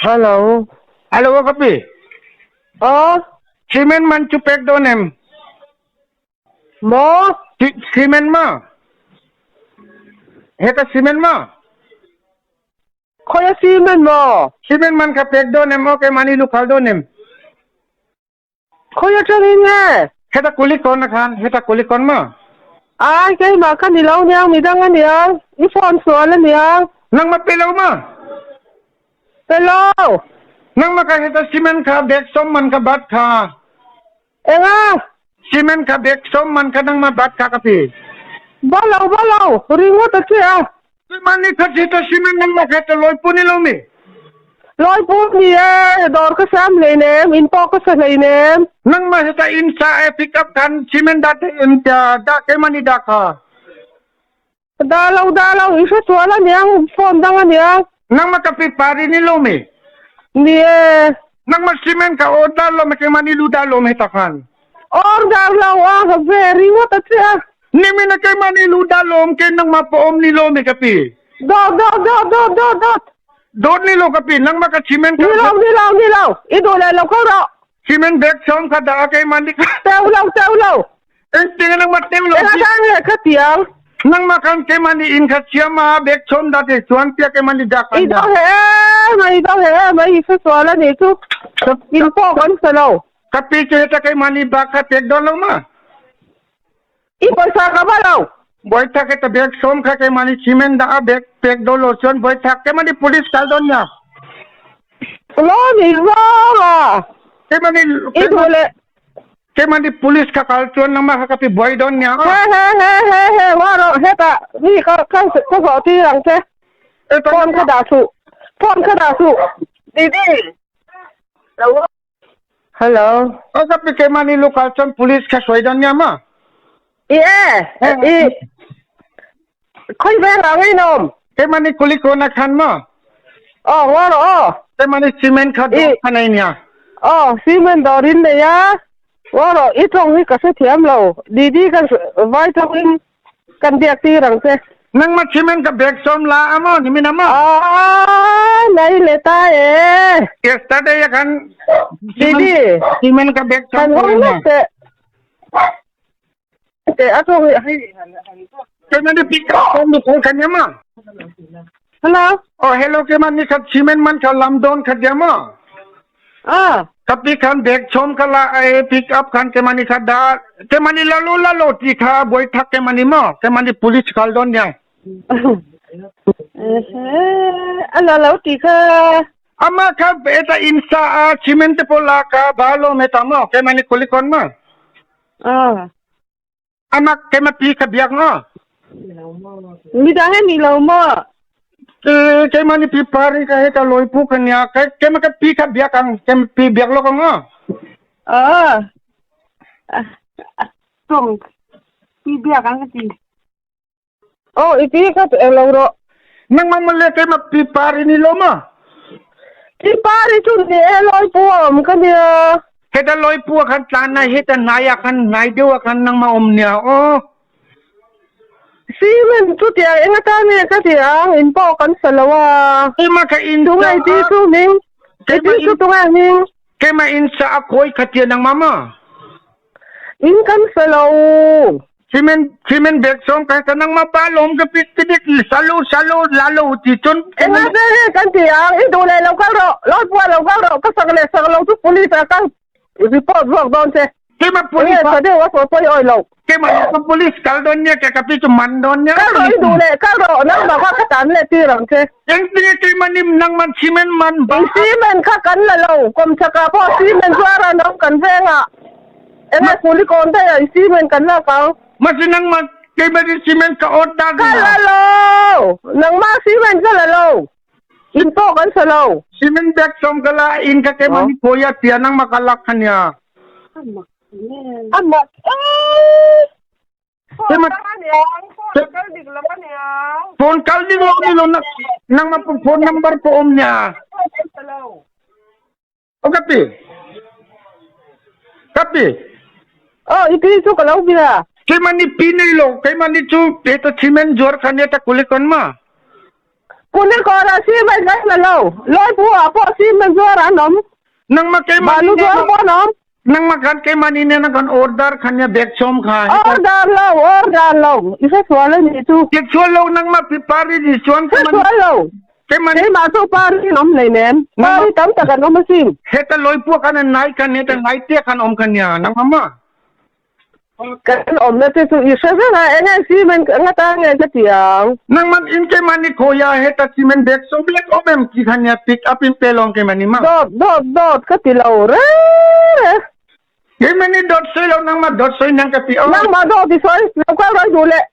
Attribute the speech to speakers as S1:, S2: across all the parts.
S1: Hello.
S2: Hello ka pi.
S1: Aw.
S2: Cement man chu pek dawn em?
S1: Maw?
S2: Cement ma? Heta cement ma?
S1: Khawia cement maw?
S2: Cement man kha pek dawn em? Okay mani lukhal dawn em?
S1: Khawi atangin nge?
S2: Heta Kulikawn a khan, heta Kulikawn maw?
S1: Ai, keimah kha ni lo niang, midang a niang, i phone sual a niang.
S2: Nangmah pe lo maw?
S1: Pe lo.
S2: Nangmah kha heta cement kha bag sawm man kha bat kha.
S1: Enga?
S2: Cement kha bag sawm man kha nangmah bat kha ka pe.
S1: Ba lo, ba lo, ringawt a che a.
S2: Mani khat hi ta cement nangmah kha ta lawi pu ni lo mi?
S1: Lawi pu ni e, dawr ka siam hleinem, in pawh ka sa hleinem.
S2: Nangmah hi ta in sa e pick up khan cement dah thei em tia dah keimah nih dah kha.
S1: Dah lo dah lo, i hre sual aniang, phone dang aniang.
S2: Nangmah ka pi pari ni lo mi?
S1: Ni e.
S2: Nangmah cement ka order lo mi keimah nih lu dah lo mi ta khan.
S1: Order lo a, ve ringawt a che a.
S2: Nimin a keimah nih lu dah lawm ke nangmah pawh awm ni lo mi ka pi.
S1: Dawt dawt dawt dawt dawt dawt.
S2: Dawt ni lo ka pi nangmah ka cement
S1: Ni lo ni lo ni lo i duh leh lo kho rawh.
S2: Cement bag chawm kha dah a keimah nih ka.
S1: Teu lo teu lo.
S2: Engtin nangmah teu lo.
S1: Enga dang nge ka tiang.
S2: Nangmah kan keimah nih inn kha siam a bag chawm dah te chuan tia keimah nih dah
S1: kan. I do he em i do he em i hre sual a nih chu. In pawh kan sa lo.
S2: Ka pi chu heta keimah nih bag kha pek dawn lo ma.
S1: I pawisa ka va lo.
S2: Bawitak heta bag sawm kha keimah nih cement dah a bag pek dawn lo chuan bawitak keimah nih police kal dawn nia.
S1: Lo ni zawng a.
S2: Keimah nih
S1: I duh leh.
S2: Keimah nih police kha kal chuan nangmah kha ka pi buai dawn nia.
S1: He he he he he wa rawh hetah mi ka ka ka zawh tir ang che. Phone kha dah suh. Phone kha dah suh. Didi. Lo. Hello.
S2: O ka pi keimah nih local chuan police kha hruai dawn nia ma?
S1: I e, i khoi veng ah ngei nom.
S2: Keimah nih kulikon a khan ma?
S1: Oh, ngo ro o.
S2: Keimah nih cement kha dawr kha nei nia.
S1: Oh, cement dawr in nei a. Ngo ro i tong hi ka hre thiam lo. Didi kan vai tong in Kan biak tir ang che.
S2: Nangmah cement ka bag sawm la a maw nimin a maw?
S1: Aa, nei le ta e.
S2: Yesterday a khan
S1: Didi.
S2: Cement ka bag sawm
S1: Kan hong lek te. Te a tong hi.
S2: Keimah ni pick up phone lu call kan ya ma.
S1: Hello.
S2: Oh hello keimah ni khat cement man kha lam don khat ya ma.
S1: Ah.
S2: Ka pi khan bag chom kha la ai pick up khan ke mani kha da ke mani lalo lalo ti kha boi thak ke mani mo ke mani police kal don nya.
S1: A la lo ti kha.
S2: Ama kha eta insa a cement te pola ka ba lo me ta mo ke mani kulikon ma.
S1: Ah.
S2: Ama ke ma pi kha biak ngo.
S1: Midang he ni lo maw?
S2: Ke ke ma ni pi pari ka he ka loi pu ka nia ke ke ma ka pi kha biak ang ke ma pi biak lo ka ngo.
S1: Ah. Tong pi biak ang ti. Oh, i pi kha lo ro.
S2: Nang ma male ke ma pi pari ni lo ma.
S1: Pi pari chu ni e loi pu om ka nia.
S2: Heta loi pu khan tlan na heta nai a khan nai deuh a khan nang ma om nia o.
S1: Cement chu tiang enga ta nge ka ti ang in pawh kan sa lo a.
S2: Keimah ka in
S1: Tunge i ti chu hming? I ti chu tunge hming?
S2: Keimah in sa a kawi kha tia nangmah ma?
S1: In kan sa lo.
S2: Cement cement bag sawm ka ka nangmah pa lawm ka pit pidik salo salo lalo ti cun.
S1: Enga te nge kan ti ang i duh leh lo kal rawh Lord pua lo kal rawh ka sak leh sak lo chu police ah ka report zawk dawn che.
S2: Keimah police
S1: Enge tha deuh a sawi pawi awi lo.
S2: Keimah ka police kal dawn nia ke ka pi chu man dawn nia.
S1: Kal rawh i duh leh kal rawh nangmah kha ka tan leh tir ang che.
S2: Engtinge keimah nim nangman cement man ba.
S1: I cement kha kan la lo kawmchhak ah pawh cement zuar an awm kan veng ah enge kulikawn daih ah i cement kan lak ang.
S2: Mahse nangmah keimah nih cement ka order
S1: Ka la lo nangmah cement ka la lo. In pawh kan sa lo.
S2: Cement bag sawm ka la in ka keimah ni phawi a tia nangmah ka lak kha nia.
S1: Amak ee. Phone kal aniang, phone kal dik lo aniang.
S2: Phone kal dik lo ni lo nangmah phone number pawh awm nia. O ka pi. Ka pi.
S1: Oh, i pi chu ka lo bia.
S2: Keimah ni pi nei lo, keimah ni chu heta cement zuar kha nia ta kulikon ma.
S1: Kulikawrah cement kan la lo. Lawipu-ah pawh cement zuar an awm.
S2: Nangmah keimah
S1: Balu zuar pawh an awm.
S2: Nangmah khan keimahni nena kan order khan nia bag sawm kha.
S1: Order lo, order lo. I hre sual a nih chu.
S2: I sual lo nangmah pi pari ni chuan
S1: Hre sual lo.
S2: Keimah
S1: Keimah chu pari an awm hleinem. Pari tam tak an awm asin.
S2: Heta lawipu khan an nai khan heta ngai te khan awm khan nia nangmah ma.
S1: Kan awmna te chu i hre vek a, eng nge cement nga ta nge ka ti ang.
S2: Nangman in keimah ni khawi a heta cement bag sawm lek awm em ti kha nia pick up in pe lawng keimah ni ma.
S1: Dawt dawt dawt ka ti lo reng e.
S2: Keimah ni dawt sawi lo nangmah dawt sawi nang ka ti aw.
S1: Nangmah dawt i sawi lo kal rawh i duh leh.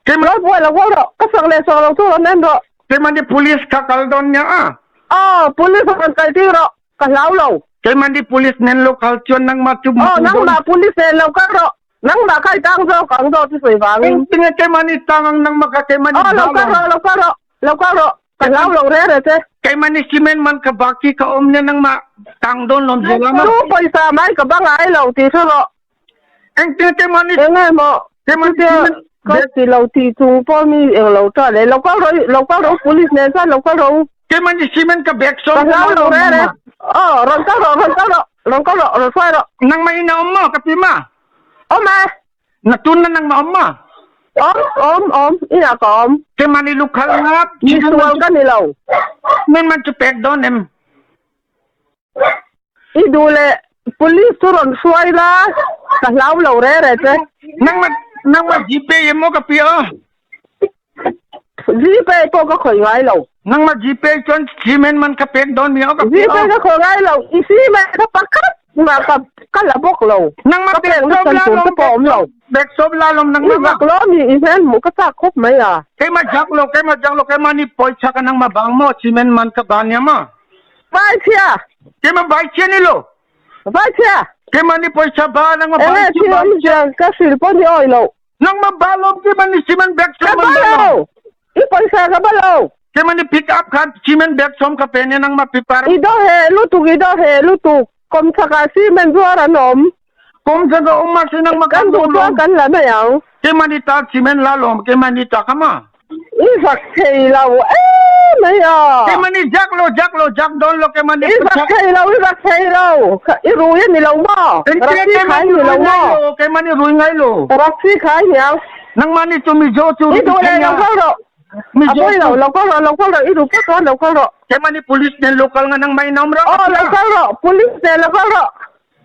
S2: Keimah.
S1: Lo buai lo kal rawh ka sak leh sak lo chu rawn en rawh.
S2: Keimah ni police kha kal dawn nia a.
S1: Aw police rawn kal tir rawh. Ka hlau lo.
S2: Keimah nih police nen lo kal chuan nangmah chu
S1: Aw, nangmah police nen lo kal rawh. Nangmah kha i tang zawk ang dawt i sawi vangin.
S2: Engtinge keimah nih tang ang nangmah kha keimah nih
S1: Aw, lo kal rawh, lo kal rawh, lo kal rawh. Ka hlau lo re re che.
S2: Keimah nih cement man ka bak hi ka awm nia nangmah tang dawn lawm zel ang.
S1: Tu pawisa mai ka bang ai lo ti hre rawh.
S2: Engtinge keimah nih
S1: Enge maw
S2: keimah nih
S1: chutia
S2: cement
S1: ka ti lo tih chung pawh mi eng lo ta le. Lo kal rawh, lo kal rawh police nen chuan lo kal rawh u.
S2: Keimah nih cement ka bag sawm
S1: Ka hlau lo re re. Aw, rawn kal rawh, rawn kal rawh, rawn kal rawh, rawn hruai rawh.
S2: Nangmah in a awm maw ka ti ma?
S1: Awm e.
S2: Na tun na nangmah awm maw?
S1: Awm, awm, awm, inah ka awm.
S2: Keimah nih lukhal ngap.
S1: Misual ka ni lo.
S2: Cement man chu pek dawn em?
S1: I duh leh police chu rawn hruai la, ka hlau lo re re che.
S2: Nangmah, nangmah GPay em maw ka pi aw?
S1: GPay pawh ka khawih ngai lo.
S2: Nangmah GPay chuan cement man ka pek dawn mi aw ka pi aw.
S1: GPay ka khawih ngai lo. I cement kha pakhat mah ka ka la bawk lo.
S2: Nangmah
S1: Ka pek na chan tur te pawh a awm lo.
S2: Bag sawm la lawm nangmah
S1: I zak lo mi i hmel hmuh ka chak khawp mai a.
S2: Keimah jak lo, keimah jak lo, keimah nih pawisa ka nangmah bang maw cement man ka ban nia maw?
S1: Vaichhia!
S2: Keimah vaichhia ni lo.
S1: Vaichhia!
S2: Keimah nih pawisa ba nangmah
S1: Enge
S2: vaichhia
S1: thil awmzia ka hrilh pawh ni awi lo.
S2: Nangmah ba lawm keimah nih cement bag
S1: Ka
S2: sawm
S1: ba
S2: man ba
S1: lo!
S2: lo.
S1: I pawisa ka ba lo.
S2: Keimah nih pick up khan cement bag sawm ka pe nia nangmah pipar.
S1: I daw heh lutuk i daw heh lutuk. Kawmchhakah cement zuar an awm.
S2: Kawmchhak a awm mahse nangmah
S1: Kan duh chuan kan la mai ang.
S2: Keimah nih ta cement la lawm keimah nih ta kha ma.
S1: I zak thei lo em mai a.
S2: Keimah nih jak lo jak lo jak dawn lo keimah nih
S1: I zak thei lo i zak thei lo. I rui a ni lo maw? Raksi khai ni lo maw?
S2: Keimah nih rui ngai lo.
S1: Raksi khai niang.
S2: Nangmah nih chu Mizo chu
S1: I duh leh lo kal rawh.
S2: Mizo
S1: A pawi lo lo kal rawh lo kal rawh i duh phawt chuan lo kal rawh.
S2: Keimah nih police nen lo kal nga nangmah in awm rawh.
S1: Aw lo kal rawh police nen lo kal rawh.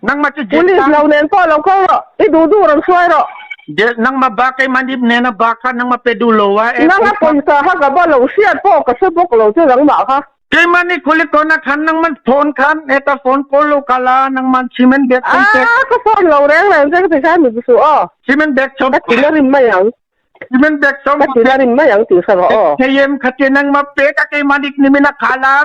S2: Nangmah chu
S1: Police lo nen pawh lo kal rawh, i duh duh rawn hruai rawh.
S2: Del nangmah ba keimah nih nena ba kha nangmah pe duh lo a e.
S1: Nanga pawisa kha ka ba lo hriat pawh ka hre bawk lo che nangmah kha.
S2: Keimah nih khuli tawn ah khan nangmah phone khan heta phone call lo kal a nangmah cement bag kan pek.
S1: Aa ka phone lo reng reng che ka ti khan mi suh aw.
S2: Cement bag chom.
S1: Ka thin a rim mai ang.
S2: Cement bag chom.
S1: Ka thin a rim mai ang tih hre rawh aw.
S2: Thei em kha che nangmah pek a keimah nih nimin a khal a.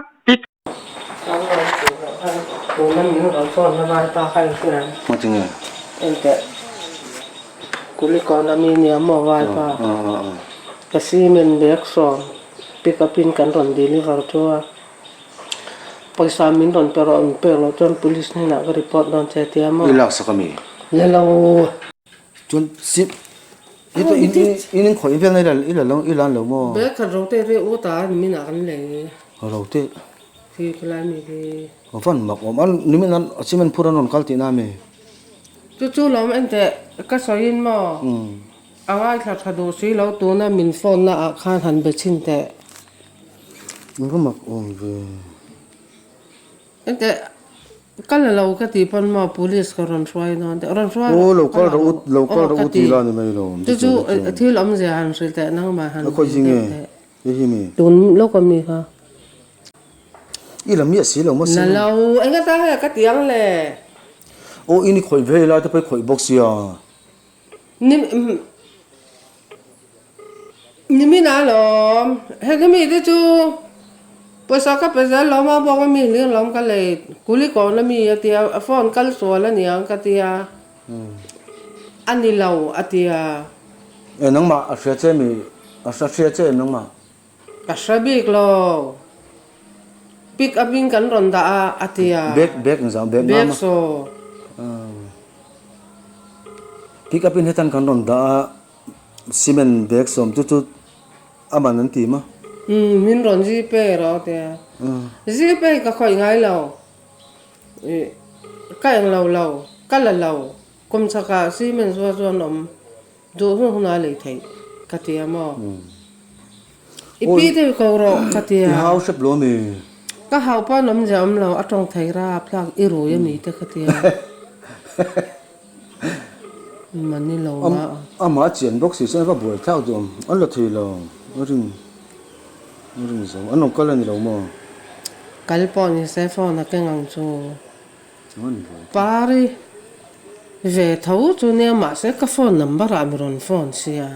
S1: Ka cement bag sawm pick up in kan rawn deliver chu a, pawisa min rawn pe rawh min pek loh chuan police hnenah ka report dawn che tia maw?
S3: I laksak a mi?
S1: Ni lo.
S3: Chuan sim ito in in in khawih vel na i la i la lo maw?
S1: Bag khat rote ve u ta nimin ah kan lei.
S3: Rote.
S1: Khi khilai mi khi.
S3: A van mak awm an nimin an cement phur an rawn kal tihna ami?
S1: Chu chu lawm enteh ka sawiin maw a ngaithla tha duh si lo tuna min phone na ah khan han be chhin teh.
S3: Eng va mak awm ve.
S1: Enteh ka la lo ka tih pawn maw police ka rawn hruai dawn teh rawn hruai
S3: Aw lo kal rawh u lo kal rawh u tih la ni mai lo.
S1: Chu chu thil awmzia han hrilh teh nangmah han
S3: A khawi zing e. Hei hi mi.
S1: Tun lawk a mi kha.
S3: I la miah si lo maw
S1: Na lo, eng ata hei ka ti ang le.
S3: Aw in i khawih ve lai te pawh i khawih bawk sia.
S1: Ni nimin a lawm, heng hi mi te chu pawisa ka pe zel lo maw bawk a mi hlir lawm ka lei kuli kawn a mi a tia a phone kal sual a niang ka tia a ni lo a tia.
S3: E nangmah a hria che mi a hria che em nangmah?
S1: Ka hre bik lo. Pick up in kan rawn dah a a ti a.
S3: Bag bag ang zau bag
S1: Bag saw.
S3: Pick up in hetan kan rawn dah a cement bag sawm chu chu a man an ti ma.
S1: Umm min rawn Gpay rawh a ti a. Gpay ka khawih ngai lo. Ih ka eng lo lo, ka la lo. Kum chhakah cement zuar chu an awm duh hun hunah a lei theih ka ti a maw? I pi deuh ko rawh ka ti a.
S3: I hau hrep lo mi?
S1: Ka hau pawn awmzia awm lo, a tawng thei rap tlak i rui a mi te ka ti a. Mani lo mah.
S3: Amah chian bawk si chuan va buai thlak duh awm an la thei lo a rin a rin zo an rawn kal a ni lo maw?
S1: Kal pawh ni se phone a keng ang chu. Pari ve tho chu nia mahse ka phone number ah mi rawn phone sia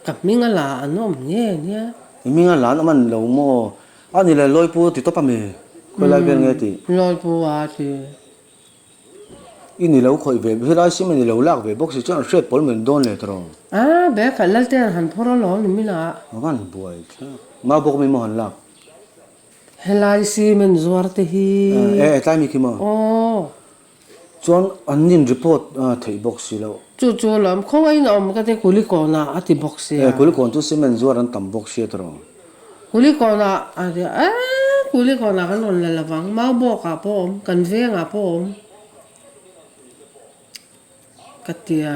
S1: ka hming a la an awm nge nia.
S3: I hming a la an awm a ni lo maw? A ni le Lawipu ti tawp a mi? Khawi lai vel nge tih?
S1: Lawipu a ti.
S3: I ni lo khawih ve helai sim a ni lo lak ve bawk si chuan hriat pawl min dawn leh tawh.
S1: A bag khat lal ten han phawrh alawm ni mila.
S3: A van buai thlak. Mau bawk mi maw han lak?
S1: Helai cement zuar te hi.
S3: E tlai mi khi maw?
S1: Aw.
S3: Chuan an in report theih bawk si loh.
S1: Chu chu alawm khawngaih in a awm ka ti Kulikawn ah a ti bawk sia.
S3: E Kulikawn chu cement zuar an tam bawk sia tawh.
S1: Kulikawn ah a ti a, e Kulikawn ah kan rawn la lovang, Maubawk ah pawh a awm, kan veng ah pawh a awm ka tia.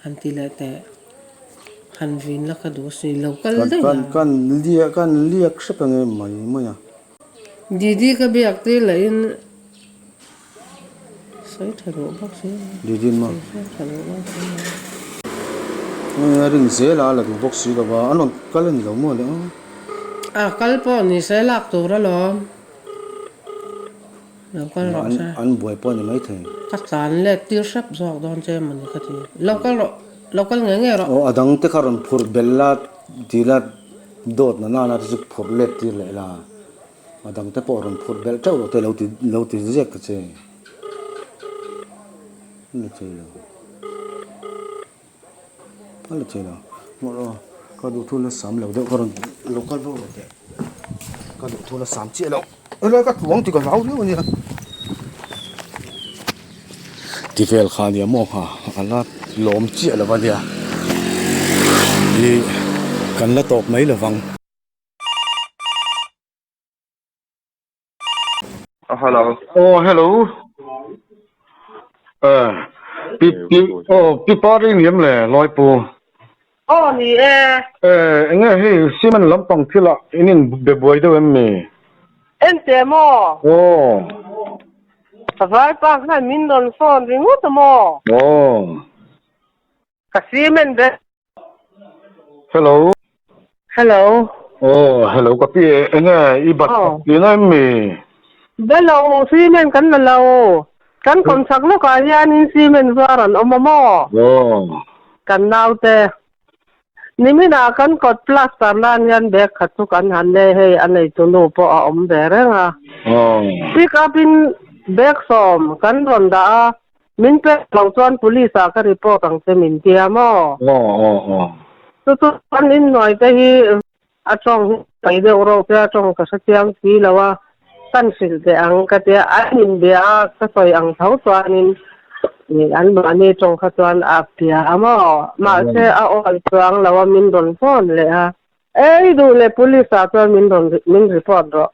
S1: Han ti leh teh. Han vin la ka duh si lo kal daih a.
S3: Kan liak kan liak hrep ang e mai mai a.
S1: Didi ka biak tir leh in sawi tha duh bawk si.
S3: Didi in maw?
S1: Sawi tha duh bawk si.
S3: A ring zel a la duh bawk si lo va an rawn kal a ni lo maw le aw.
S1: A kal pawh ni se lak tur alawm. Lo kal rawh se.
S3: An buai pawh a ni maithei.
S1: Ka tlan let tir hrep zawk dawn che mawni ka ti. Lo kal rawh, lo kal ngei ngei rawh.
S3: Aw a dang te kha rawn phurh belh la ti la dawt na nana te chu phurh let tir leh la. A dang te pawh rawn phurh belh teuh rawh te lo ti lo ti ziak ta che. A la thei lo. A la thei lo. Mawlh aw ka duhthu la sam lo deuh ka rawn lo kal vak lo teh. Ka duhthu la sam chiah lo. Helai ka tluang tih ka hlau viau a nia. Ti vel kha ania maw kha a la lawm chiah lo a nia. Ih kan la tawp mai lovang.
S4: Hello.
S2: Oh, hello. Eh, pi pi oh pi pari ni em le loi pu.
S1: Aw ni e.
S2: Eh, enge hei cement lampang thila in in be buai deuh em mi?
S1: Ente maw?
S2: Oh.
S1: Vai pa khan min rawn phone ringawt a maw?
S2: Oh.
S1: Ka cement be
S2: Hello.
S1: Hello.
S2: Oh, hello ka pi enge i bat ti na em mi?
S1: Belo cement kan la lo. Kan kawm chak lawkah hianin cement zuar an awm a maw?
S2: Oh.
S1: Kan naute. Niminah kan kawt plaster lan hian bag khat chu kan han nei hei a neitu nu pawh a awm ve reng a.
S2: Oh.
S1: Pick up in bag sawm kan rawn dah a. Min pek loh chuan police ah ka report ang che min tia maw?
S2: Aw aw aw.
S1: Chu chu kan inhnuai te hi a tawng hi pai deuh rawh sia tawng ka hre chiang si lo a, kan hrilh teh ang ka tia an inbia a ka sawi ang tho chuanin an mahni tawng kha chuan a pia a maw? Mahse a awi chuang lo a min rawn phone leh a, ei duh leh police ah chuan min rawn min report rawh.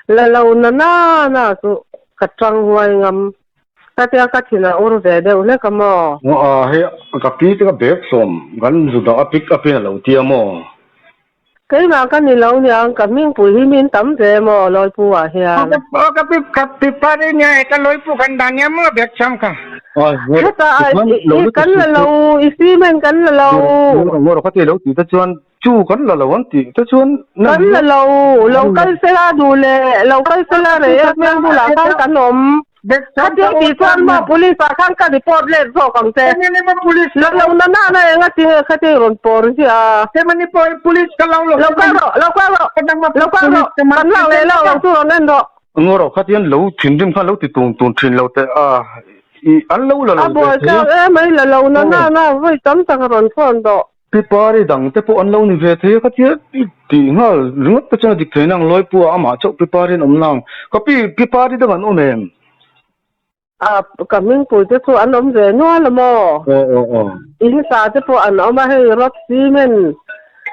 S1: La lo na na na chu ka tang huai ngam. Ka tia ka thin a ur ve deuh hlek a maw?
S2: Aw hei ka pi te ka bag sawm kan zu dah a pick up in a lo tia maw?
S1: Keimah ka ni lo niang ka hmingpui hi min tam ve maw Lawipu ah hian.
S2: Aw ka pi ka pi pa ri nia heta Lawipu kan dah nia maw bag cham kha.
S1: Heta kan la lo i cement kan la lo.
S2: Ngawr ka ti lo ti te chuan Chu kan la lo an tih te chuan
S1: Kan la lo, lo kal sela duh leh lo kal sela rei a hmel bulah khan kan awm. Khatiang tih chuan maw police ah khan ka report let zawk ang che. La lo na na na eng a ti nge khatiang rawn pawr ziah a. Lo kal rawh, lo kal rawh, lo kal rawh, kan lak leh lak lo chu rawn en rawh.
S2: Ngaw rawh khatiang lo thinrim khan lo ti tun tun thin lo teh a, i an lo la lo
S1: A
S2: ve
S1: buai
S2: thei a.
S1: thlak emai la lo na na na vawi tam tak a rawn phone tawh.
S2: Pipari dang te pawh an lo ni ve thei a, ka tia tih nghal ringawt te chuan a dik thei nang Lawipua amah chauh Pipari an awm nang. Ka pi, Pipari dang an awm em?
S1: A, ka hmingpui te chu an awm ve nual a maw?
S2: Aw aw aw.
S1: In sa te pawh an awm a, hei rod cement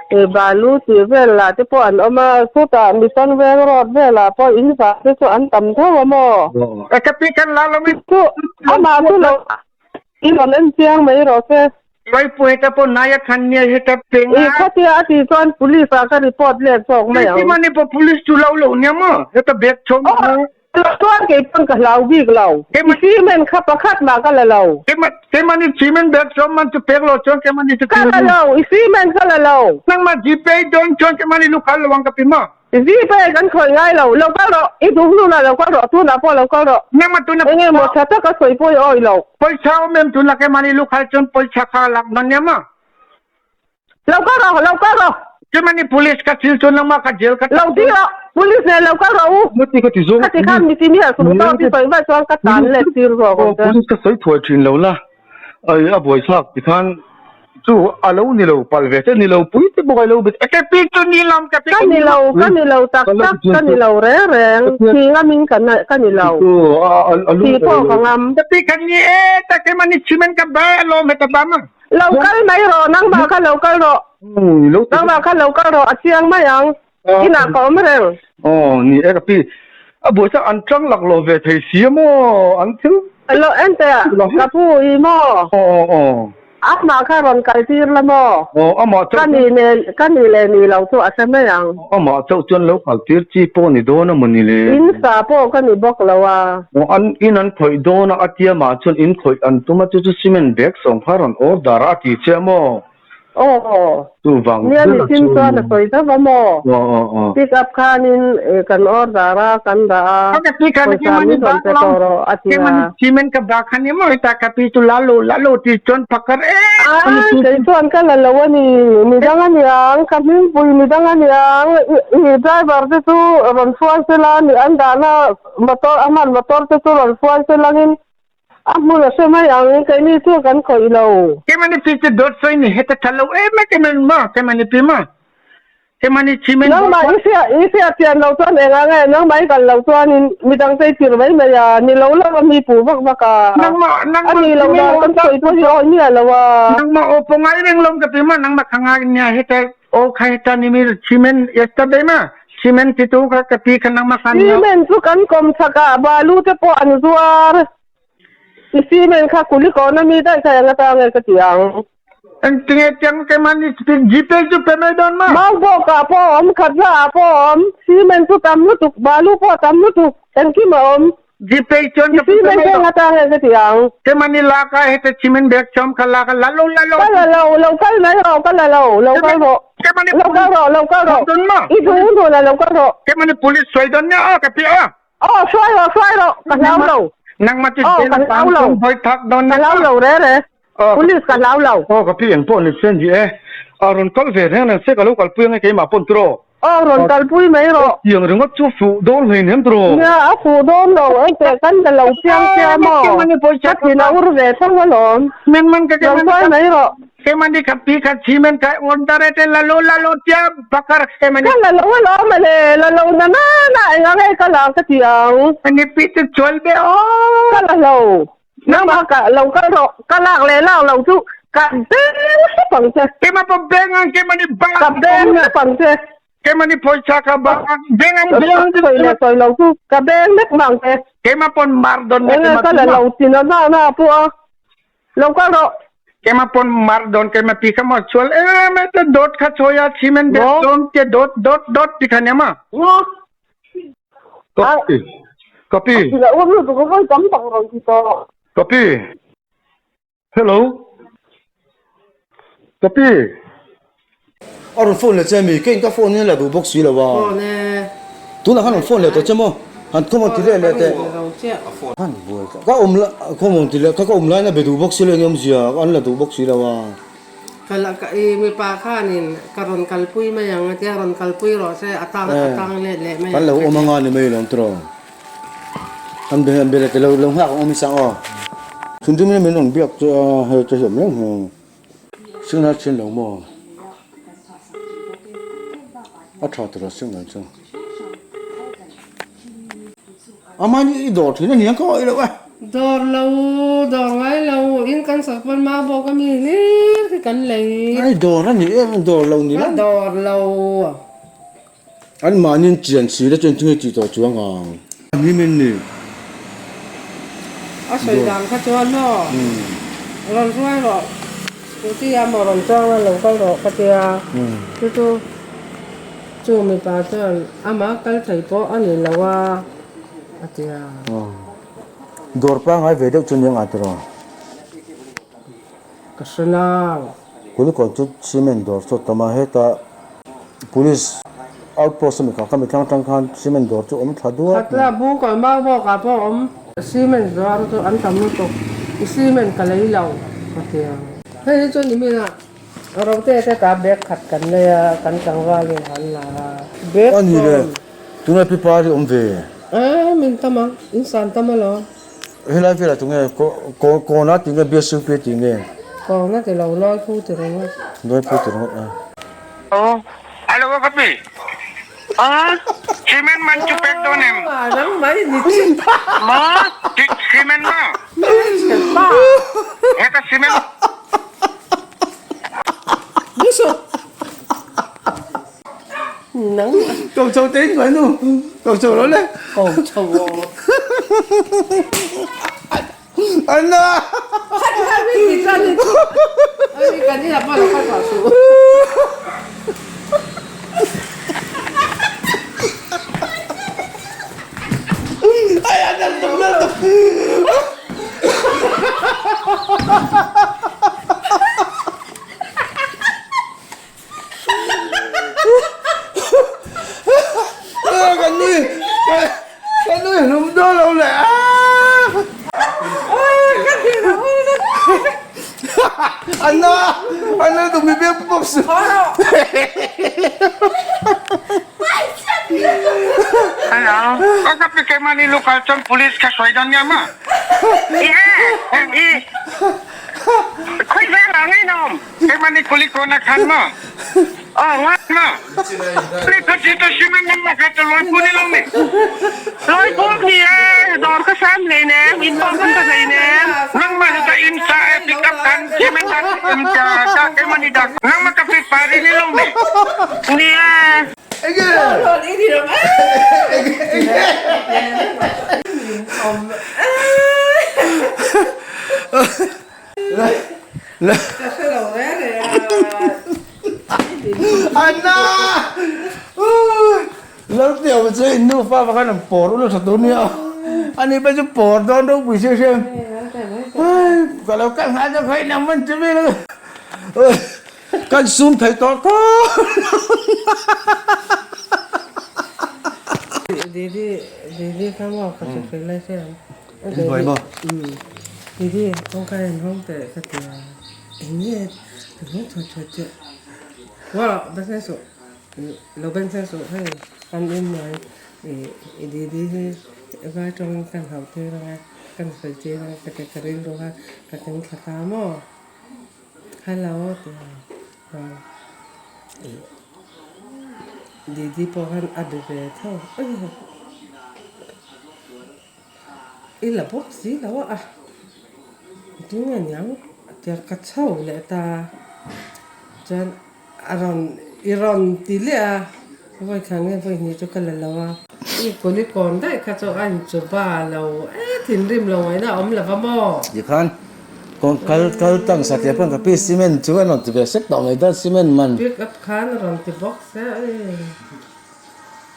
S1: Balu tih vel lah te pawh an awm a, chutah Mitan veng road velah pawh in vah te chu an tam tho a maw?
S4: Ka pi kan la lo mi.
S1: Chu amah chu lo i rawn en chiang mai rawh se.
S4: Laipui heta pawh naia khan nia heta peng a.
S1: I khatia a tih chuan police ah ka report let zawk mai ang.
S4: Keimahni pawh police chu lo lo nia maw? Heta bag chhawm a.
S1: Chuan kei pawn ka hlau bik lo. I cement kha pakhat mah ka la lo.
S4: Keimahni cement bag sawm man chu pek lo chuan keimahni chu
S1: Ka la lo, i cement ka la lo.
S4: Nangmah Gpay dawn chuan keimahni lu khal lo ang ka pi maw?
S1: Gpay kan khawih ngai lo. Lo kal rawh, i duh hnunah lo kal rawh, tunah pawh lo kal rawh.
S4: Nangmah tuna
S1: Enge maw tha taka sawi pawh i awi lo.
S4: Pawisa awm em tunah keimahni lu khal chuan pawisa kha lak dawn nia maw?
S1: Lo kal rawh, lo kal rawh.
S4: Chumani police ka thil chu nangmah ka jail ka
S1: Lo ti rawh, police nen lo kal rawh u.
S2: Mati ka ti zawng.
S1: Khati khan mi ti mi a sum tawk ti sawi vaih chuan ka tan let tir zawk ang che.
S2: Police ka sawi thuai thin lo la, ai a buaithlak ti khan chu a lo ni lo palh ve che ni lo pui te bawk ai lo bet.
S4: Ka pi chu ni lam ka pi.
S1: Ka ni lo, ka ni lo tak tak, ka ni lo reng reng, thi ngamin ka ka ni lo. Thi pawh ka ngam.
S4: Ka pi khan ni e, ta keimah ni cement ka bai alawm heta bam a.
S1: Lo kal mai rawh, nangmah kha lo kal rawh. Nangmah kha lo kal rawh, a chiang mai ang. Inah ka awm reng.
S2: Aw, ni e ka pi. A buai chuan an tang lak lo ve thei si a maw? An thil.
S1: Lo en teh a, ka pu i maw?
S2: Aw, aw, aw.
S1: Amah kha rawn kal tir la maw?
S2: Aw, amah chauh.
S1: Ka ni ne, ka ni leh ni lo chu a hre mai ang.
S2: Amah chauh chuan lo kal tir chi pawh ni dawn a maw ni le?
S1: In sa pawh ka ni bawk lo a.
S2: Aw, an in an khawih dawn a, a tia mah chuan in khawih an tum a, chu chu cement bag sawm kha rawn order a, a ti che a maw?
S1: Aw,
S2: Chuvang
S1: nia
S2: ber
S1: mihring
S2: chu
S1: chuan a sawi zauh a maw?
S2: Aw, aw, aw.
S1: Pick up khanin kan order a, kan dah a,
S4: Ka pi khan
S1: pawisa min rawn pe tawh rawh a ti a.
S4: Cement ka bak khan emaw heta ka pi chu la lo la lo ti chuan phakar em
S1: A, kei chuan ka la lo a ni, midang a niang, ka hmingpui midang a niang, i driver te chu rawn hruai sela ni, an dahna motor, a hman motor te chu rawn hruai selangin A hmun a hre mai ang, keini chu kan khawih lo.
S4: Keimahni pi chu dawt sawi ni heta tha lo em a keimahni ma keimahni pi ma keimahni cement
S1: Nangmah i hria i hriat chian lo chuan eng ang e nangmah i kal lo chuanin midang te i tir mai mai a ni lo lo a mi puh vak vak a
S4: nangmah
S1: a
S4: nangmah
S1: ni lo dan kan sawi pawh hi awi miah lo a.
S4: Nangmah aw pawh ngai reng lo ka pi ma nangmah kha ngai nia heta aw kha heta ni mi cement yesterday ma cement ti tu kha ka pi kha nangmah khan
S1: Cement chu kan kawm chak ah balu te pawh an zuar. I cement kha kuli kawn ami daih kha eng atang nge ka ti ang.
S4: Engtinge tiang keimah ni Gpay chu pe mai dawn ma?
S1: Maubawk ah pawh a awm, Khatla ah pawh a awm, cement chu tam lutuk, balu pawh a tam lutuk, engkim a awm.
S4: Gpay chuan
S1: ka pe mai dawn. Eng atang nge ka ti ang?
S4: Keimah ni lak ah heta cement bag chawm kha lak ah la lo la lo.
S1: Ka la lo, lo kal mai rawh, ka la lo, lo kal rawh.
S4: Keimah ni
S1: Lo kal rawh, lo kal rawh.
S4: Dawn ma?
S1: I duh duh la lo kal rawh.
S4: Keimah ni police sawi dawn nia aw ka pi aw.
S1: Aw hruai rawh hruai rawh ka hlau lo.
S4: Nangmah chu
S1: Aw ka hlau lo.
S4: Hawi thak dawn
S1: Ka hlau lo re re. Police ka hlau lo.
S2: Aw ka pi eng pawh ni sen ji e. A rawn kal ve reng reng se ka lo kalpui ange keimah pawn tiraw.
S1: Aw rawn kalpui mai rawh.
S2: Tiang ringawt chu fuh dawn hleinem tiraw.
S1: Nia a fuh dawn lo engteh kan la lo piang sia maw. Ka thin a ur ve tho alawm. Rawn hruai mai rawh.
S4: Kemani kha pi kha cement kha order e te lalo lalo tia bakar kemani.
S1: Ka lalo alawm ale lalo na na na enga nge ka la ka ti ang.
S4: Ani pi chu chual be o.
S1: Ka la lo. Nangmah ka lo kal rawh ka lak leh lak lo chu ka beng hrep ang che.
S4: Kema pa beng ang kemani ba.
S1: Ka beng hrep ang che.
S4: Kemani pawisa ka ba beng ang
S1: beng ang sawi leh sawi lo chu ka beng mek mang che.
S4: Kema pawn mar don
S1: na kema. Ka la lo ti na na na pawh a. Lo kal rawh.
S4: Kema pon mar don kema pi kha mo chual e me te dot kha choya cement be tom te dot dot dot ti kha nema.
S2: Kapi. Kapi.
S1: La um lu tu ko voi tam tak ron ti to.
S2: Kapi. Hello. Kapi. A rawn phone leh che mi kei in ka phone in la duh bawk si lo a.
S5: Phone e.
S2: Tunah khan rawn phone leh tawh che maw? Han khawm ti leh leh teh. Han buai ka ka awm la khawm ti leh ka ka awm lain a be duh bawk si lo eng awmzia an la duh bawk si lo a.
S5: Ka la ka i mipa khanin ka rawn kalpui mai ang atia rawn kalpui rawh se a tang a tang let leh mai
S2: ang. Kan lo awm anga ni mai lawm tiraw. An be an be leh te lo lo nghak ang awm i sang aw. Thinrim in min rawn biak che a hei ka hiam reng hi. Signal chin lo maw? A tha tura signal chu. Amah hi i dawr thin a niang ka awih loh e.
S5: Dawr lo, dawr ngai lo, in kan sak pawn mau bawk a mi hlir khi. mi kan lei.
S2: Ai dawr a ni em dawr lo ni
S5: la. Dawr lo.
S2: An mahni chian si la chuan tinge tih tawh chuang ang. Ni min ni.
S5: A sawi dan kha chuan maw rawn hruai rawh scooty a maw rawn chuang a lo kal rawh ka tia chu chu chu mipa chuan amah kal thei pawh a ni lo a a tia.
S2: Dawr pangai ve deuh chu nia ngah tiraw?
S5: Ka hre nang.
S2: Kulikawn chu cement dawr chu a tam a, heta police outpost ami kha ka mi tlang atang khan cement dawr chu awm thla duat mai.
S5: Khatla bung kawi mau bawk ah pawh awm. Cement zuar chu an tam lutuk, i cement ka lei lo ka ti a. Hei hi chu nimin ah rote te ta bag khat kan nei a, kan tlangval in an la a. Bag
S2: A ni le, tunge pi pari awm ve?
S5: A min tam ang, in san tam alawm.
S2: Helai velah tunge Kawna tih nge BSUP tih nge?
S5: Kawna ti lo Lawiphu ti ringawt.
S2: Lawiphu ti ringawt a.
S4: Aw, alo a ka pi.
S1: A.
S4: Cement man chu pek dawn em?
S5: Nang mai ni chi.
S1: Ma.
S4: Cement ma.
S5: Pa.
S4: Heta cement.
S5: Dusu. Nang.
S2: Cầu chầu tên của anh nu. Cầu chầu đó le.
S5: Cầu chầu.
S2: Anh à. Ai anh ăn tụm lên tụm. Kan nui kan nui hlum dawn lo le a. Anna Anna tum mi biak pawp su.
S4: Hello, ka ka pi keimahni local chuan police kha sawi dawn nia maw? Khawi veng ah ngei nawm. Keimahni Kulikawna khan maw? Aw ngat maw? Ni kha chi ta cement nan ma kha ta lawi pu ni lo mi?
S1: Lawi pu ni e, dawr ka sam hlei nem, in pawh kan ka hlei nem.
S4: Nangmah hi ka in sa e pick up khan cement khan em cha ta keimahni dak. Nangmah ka pi pari ni lo mi?
S1: Ni e.
S2: Anna! Lo tiau chu in nufa va khan an pawr ula tha tur nia. Ani pawh chu pawr dawn ropui sia sia. Ka lo kal nghal chu khawi nang man chu mi lo. Kan sum thei tawh tawh.
S5: Didi Didi kha maw ka chu hrilh lai sia.
S2: In buai maw?
S5: Didi kawngka in hawng teh ka ti a, eng nge ka hawng thuai thuai teh. Wa ben suh lo ben suh hei kan in mai i Didi hi vai tawngin kan hauh tir anga kan sawi tir anga ka ti ka rilru kha ka keng thla ta maw. Hello ti a Didi pawh khan a be ve tho. I la bawk si lo a, tunge niang tia ka chho leh ta chuan a rawn i rawn ti leh a, vawi kha nge vawi hnih chu ka la lo a. I kuli kawn daih kha chu a inchu ba lo e thinrim lo ngaihna a awm lo va maw?
S2: Tikhan kawn kal kal tang satliah pawn ka pi cement chu a rawn ti ve sek tawh mai dawn cement man.
S5: Pick up khan a rawn ti bawk se e.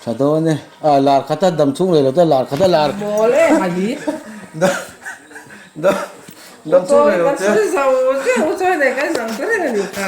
S2: Tha dawn e. A lar khat a dam chhung leh lo te lar khat a lar.
S5: Mawl e a hi.
S2: Dam dam chhung leh lo te.
S5: Kan sawi zo zeuh chawi nei kan ang ta reng a ni kha.